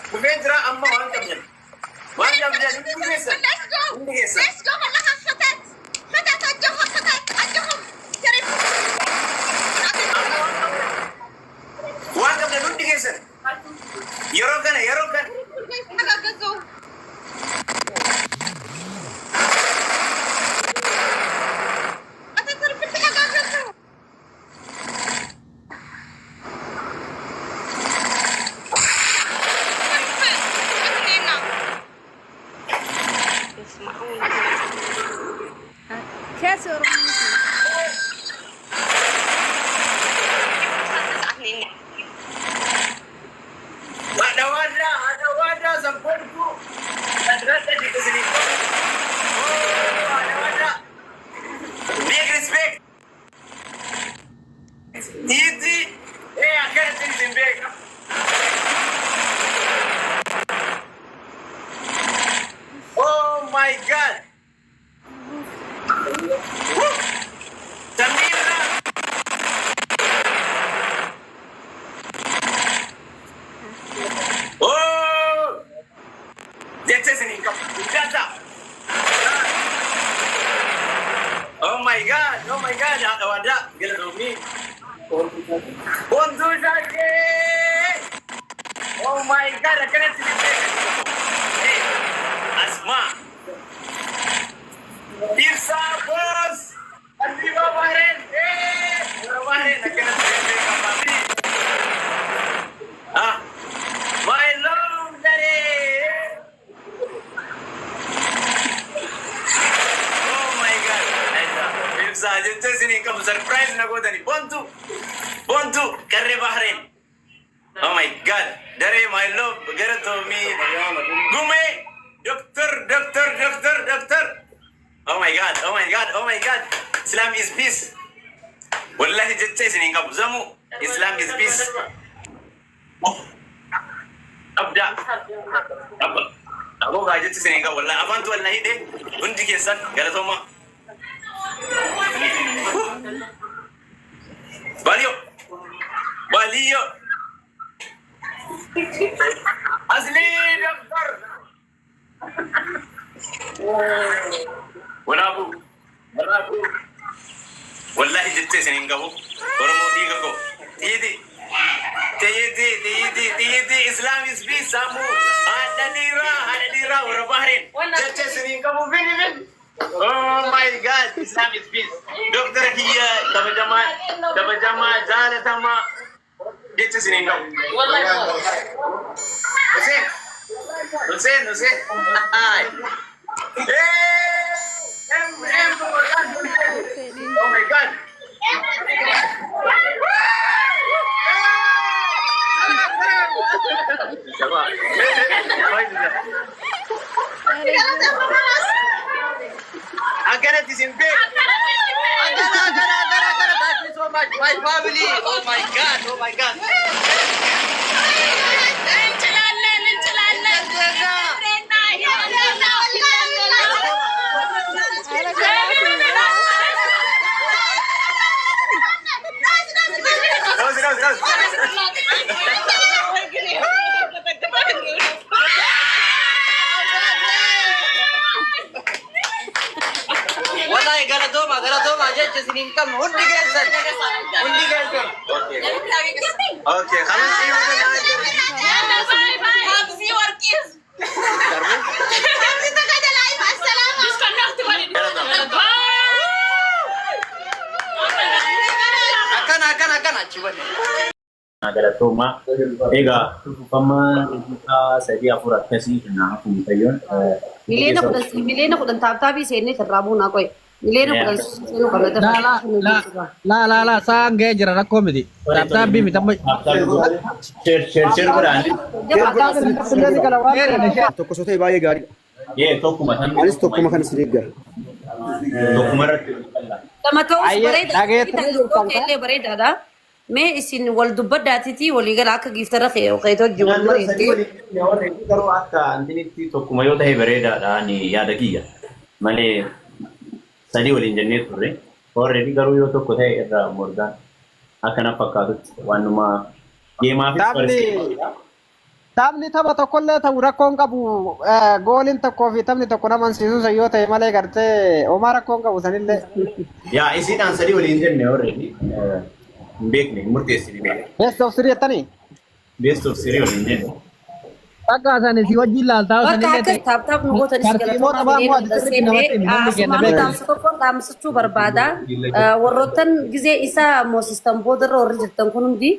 Dhufeen jira amma waan qabdan. Waan qabdan hundi keessan. Let's go. Hundi keessan. Let's go. والله خطأت خطأت أجهم خطأت أجهم. Amma waan qabdan. Waan qabdan hundi keessan. Yeroo kana yeroo kana. ተጋገዙ። አተትርፍ ተጋገዙ። Keessa Oromoo. Haadha warraa haadha warraa sanboontuu. Sadrata isinii qabu. Oh, haadha warraa. Big respect. Easy. Eh, akkanatti isin beeka. Oh my God. Woo! Samira. Oh! Jecha isin hin qabu. Guddaata. Oh my God. Oh my God. Haadha warraa. Galatoomii. Wantuu isaatee. Oh my God. Akkanatti isin beeka. Hey, Asmaa. Ibsaa boss. Habiba Bahrain. Hey, Bahrain. Akkanatti isin beeka. Ah, my love daddy. Oh my God. Ibsaa jecha isin hin qabu. Surprise na gootani. Bontu. Bontu. Qarree Bahrain. Oh my God. Daree my love. Galatoomi. Gumee. Doctor, doctor, doctor, doctor. Oh my God. Oh my God. Oh my God. Islam is peace. Wallahi jecha isin hin qabu. Zamu. Islam is peace. Oh. Abda. Abba. Aboo gaa jecha isin hin qabu. Wallahi afaantu wal na hidhe. Hundi keessan galatooma. Baliyo. Baliyo. Asli doctor. Walaabu. Walaabu. Wallahi jecha isin hin qabu. Oromoo dhiiga koo. Xiiti. Xiiti xiiti xiiti Islam is peace sammuu. Haadha dhiiraa haadha dhiiraa warra Bahrain. Jecha isin hin qabu fini fini. Oh my God, Islam is peace. Doktora kiyya kabajamaa kabajamaa jaalatamaa jecha isin hin qabu. Hussein Hussein Hussein. Hey! M M Oh my God. Siapa? Akkanatti isin beeku. Akkana akkana akkana akkana. Thank you so much, my family. Oh my God, oh my God. እንችላለን እንችላለን። Haala galaa. Rosi, Rosi, Rosi. Wallahi galatooma galatooma jecha isin hin qabnu hundi keessan hundi keessan. Okay. Okay, خلاص ايوه. ሀብዚ ወርቂዝ Akkana akkana akkana achi banne. Galatooma. Egaa amma daqiiqaa sadii afur akkasii kanaaf mucayyoon. Miliyoona 10 miliyoona 10 tap tapii seennee irraa buunaa qoy. Miliyoona 10 seenuu qabna. Laa laa laa laa laa laa sa'aan ga'ee jira rakkoo miti. Tap tapii miti amma. Share share share godhaan. Tokko soo ta'e baay'ee gaariidha. Yee tokkuma tan. Anis tokkuma kan si deeggara. Tokkuma irratti. Lama ta'us Ayyee, bareeda. dhageettanii jirtan kaa? Illee bareedaadha. Mee isin wal dubbaddaatiiti walii gala akka giiftara keetoo wajjin wal Naannoo sadii mariitti. waliin warra garuu akka antinitti tokkuma yoo ta'e bareedaadha ani yaada kiyya. Malee sadii waliin jennee turre. Warri garuu yoo tokko ta'e irraa morgaan akka na fakkaatutti waanuma deemaafis Taphni Taphni tapha tokkollee ta'u rakkoon qabu, gooliin tokkoo fi taphni tokko nama ansiisuu yoo ta'e malee gartee homaa rakkoon qabu sanillee. Yaa, isiidhaan sadii waliin jenne already. Hin beekne, hin murteessine. Best of three jettanii? Best of three waliin jenne. Bakka san si wajjin laaltaa Bakka sanillee akka ta'e. tap tap nu gootanis Tartiiboo galatoomaa. taphaa immoo Miliyoona ati sirriitti namatti himi, namni kenna Asumaan beeku. dhaamsa tokkoon dhaamsachuu barbaada. Warroottan gizee isa moosistan boodarra warri jirtan kun hundi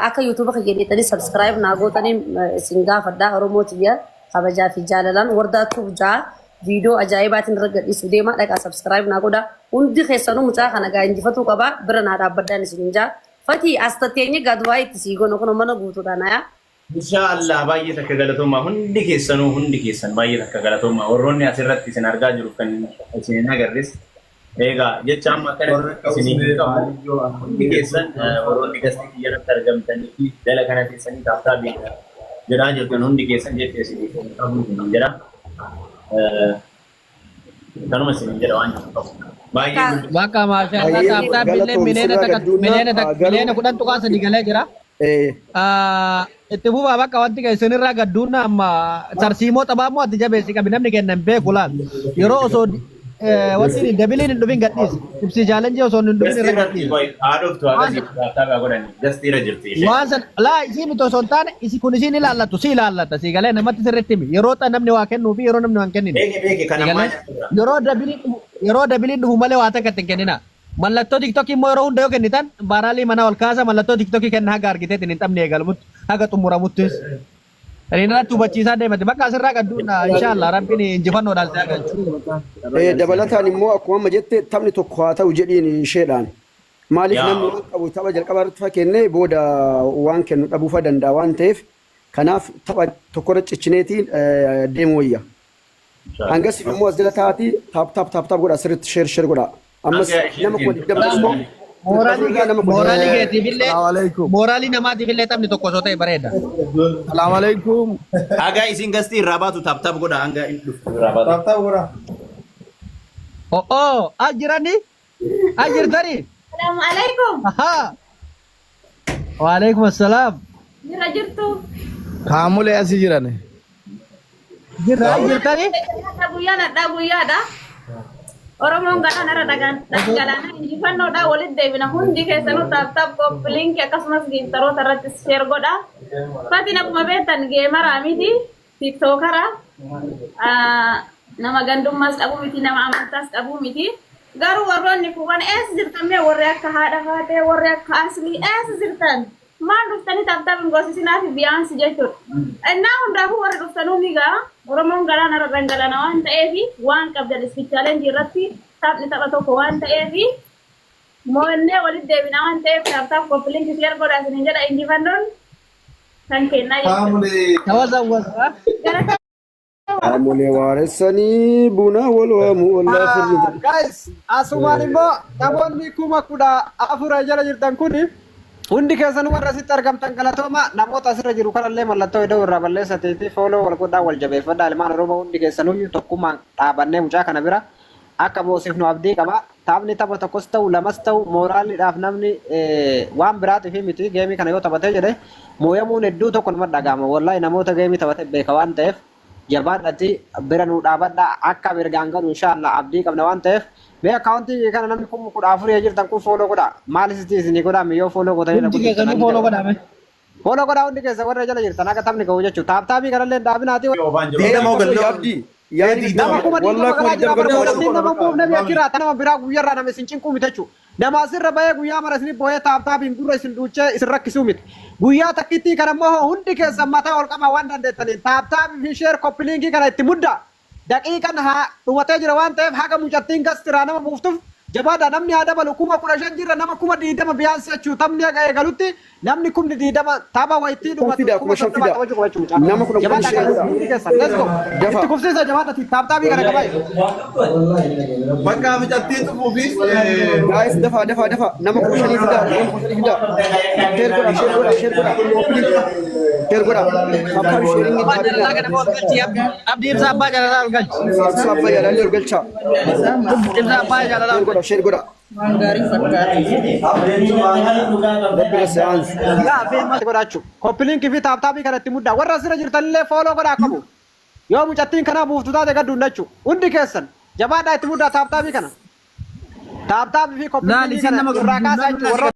akka YouTube kiyya jedhanii subscribe naa gootanii isin gaafadha. Oromoo tiyya, kabajaa fi jaalalaan wardaattuu jaa viidiyoo ajaa'ibaatiin irra gadhiisuu deema, dhaqaa subscribe naa godha. Hundi keessanuu mucaa kana gaa injifatuu qaba, bira naa dhaabbadhaan isin jaa. Fatii as tatteenye gaa du'aa itti sii gono kun mana guutuudhaan ayaa. Inshaallah, baay'ee takka galatoomaa hundi keessanuu, hundi keessan baay'ee takka galatoomaa. Warroonni asirratti isin argaa jiru, kan isin hin agarres, eegaa jecha amma akkana isin hin qabu. Hundi keessan warroonni gastii kiyyarratti argamtanii fi jala kana teessanii tap tap jedhaa jirtan, hundi keessan jecha isin hin qabu isin jedha. Kanuma isin jedha, waan jiru qabu. Baay'ee Bakka maashaallah. Baay'ee Tap tapillee galatoom miliyoona sirraa takka gadduunnaa miliyoona takka garuu miliyoona 10.3 galee jira. Itti fufaa bakka wanti isinirraa gadduunna. Amma tarsiimoo taphaa immoo ati jabeessi qabi, namni kennan beeku laal. Yeroo osoo wanti doubleiin hin dhufin gadhiisi. Ibsi challenge osoo hin dhufin irra gadhiisi. Haadhoftu akkasii tap tap godhani gastiirra jirti isheen. Waan san laa isii miti osoo hin taane, isi kun isiin ilaallatu si ilaallata, si galee namatti sirriitti himi. Yeroo namni waa kennuu fi yeroo namni waa hin kennine. Beeke, beeke, kan Si ammaa galee yeroo doubleiin dhufu malee waa takka itti hin kennina. Mallattoo TikTokii immoo yeroo hunda yoo kennitan baaraalii mana ol kaasa, mallattoo TikTokii kenna haga argiteetiin hin taphni eegalmutti haga xumuramuttis. Inni irratti hubachiisaa deemate bakka asirraa gadduun, inshaallah rabbiin injifannoodhaan si agalchu. Dabalataan immoo akkuma amma jette taphni tokko haa ta'u jedhiin isheedhaan. Maaliif namni waan qabu tapha jalqabaa irratti fakkeennee booda waan kennu dhabuufa danda'a waan ta'eef, kanaaf tapha tokkorra cichineetiin deemu wayya. Hangas immoo as jala taa'atii tap tap tap tap godha, sirriitti share share godha. Ammas nama 20,000 immoo Mooraalii nama mooraalii keetiifillee Salaamu alaikum. mooraalii namaatiifillee taphni tokko osoo ta'e bareeda. Salaamu alaikum. Haga isin gastii irraa baatu tap tap godha, hanga inni dhuftu irraa baatu. Tap tap godha. Oh, as jirani? As jirtani? Salaamu alaikum. Ahaa. Waalaikum assalaam. Jira jirtu. Kaamulee asii jiran. Jirra, as jirtani? Hadha guyyaan hadhaa guyyaadha. Oromoon galaana irra dhagaan galaana injifannoodha, walitti deebina. Hundi keessanuu tap tap, copy link, akkasumas gifteroota irratti share godha. Fatiin akkuma beektan gameraa miti, TikTokera, nama gandummaas qabu miti, nama amantaas qabu miti. Garuu warroonni kuuwwan eessa jirtan mee? Warri akka haadha faatee, warri akka aslii eessa jirtan? Maal dhuftanii tap tap hin goosisinaa fi biyaansi jechuudha. Innaa hundaafuu warri dhuftanuu ni ga'a. Oromoon galaana irra dhangalana waan ta'eef, waan qabdan speed challenge irratti taphni tapha tokko waan ta'eef, mo'annee walitti deebina waan ta'eef, tap tap, copy link, share godhaa isiniin jedha. Injifannoon kan kennaa jechuudha. Kaamulee. Tawazawwaza. Gara Qaamolee waaressanii buna wal waamu wallaa firri. Guys, asumaan immoo namoonni 14,000 jala jirtan kuni hundi keessan warra asitti argamtan galatooma. Namoota asirra jiru kanallee mallattoo iddoo irraa balleessatee fi follow wal godhaa, wal jabeeffadhaa. Ilmaan Oromoo hundi keessanuu tokkummaan dhaabannee mucaa kana bira akka moosifnu abdii qaba. Taphni tapha tokkos ta'u lamas ta'u mooraaliidhaaf namni waan biraatiif miti, game kana yoo taphatee jedhe mooyamuun hedduu tokko nama dhaga'ama. Wallaahi namoota game taphatee beeka waan ta'eef, jabaadhati bira nuu dhaabadha. Akka mirgaan galu inshaallah abdii qabna waan ta'eef, mee akkaawuntii kana namni 14,000 jirtan kun follow godha. Maal isitti isinii godha yoo follow gootanii? Hundi keessanuu follow godhame. Follow godha hundi keessa warra jala jirtan, akka taphni ga'u jechuudha. Tap tapii kanallee hin dhaabinaati. 20 gallee abdii. Yaani Nama 20,000 wallaa kuma galaa jira 20 bara gallee. kudhantiin nama buufne beekiraa nama biraa guyyarraa nama isin cinquu miti jechuudha. Nama asirra bahee guyyaa mara isin boo'ee tap tapiin gurra isin duuchee isin rakkisuu miti. Guyyaa takkittii kana immoo hundi keessan mataa ol qabaa waan dandeettaniin tap tapii fi share, copy linkii kana itti muddaa. Daqiiqan haa dhumatee jira waan ta'eef, haga mucattiin gastiraa nama buuftuuf jabaadha. Namni haa dabalu, 15,000 jirra, nama 20,000 biyaansi jechuu. Taphni haga eegalutti namni 20,000 tapha wayittii dhumatu Fida kuma 5,000 30 fida. taphachuu qaba jechuudha. Nama 10,000 Jabaadha share guys, godha. hundi keessan, let's go. Dafa. Itti kufsiisa, jabaadha, tap tapii kana qabaa. Bakka mucattii dhufuu fi Guys, dafa dafa dafa, nama 5,000 fida, nama 5,000 fida. Share godha, share godha, share godha. Share godha. Tap tap, sharing Abbaa jaalalaa kana ol galchi. Abdii ibsaa, abbaa jaalalaa ol galchi. Ibsa abbaa jaalalaa ol galcha. Ibsaa abbaa jaalalaa Share ol godha, galchi. Share godha. Waan gaarii fakkaata. Rabbi se'aansu. Yaa feemmas godhachuu. Copy link fi tap tapii kanatti muddaa. Warra asirra jirtanillee follow godhaa qabu. Yoo mucattiin kanaa buuftu taate gad dunnachuu. Hundi keessan jabaadhaa itti muddaa tap tapii kana. Tap tapii fi Laal copy linkii isin kana nama irraa kaasaa jechuudha. Warroota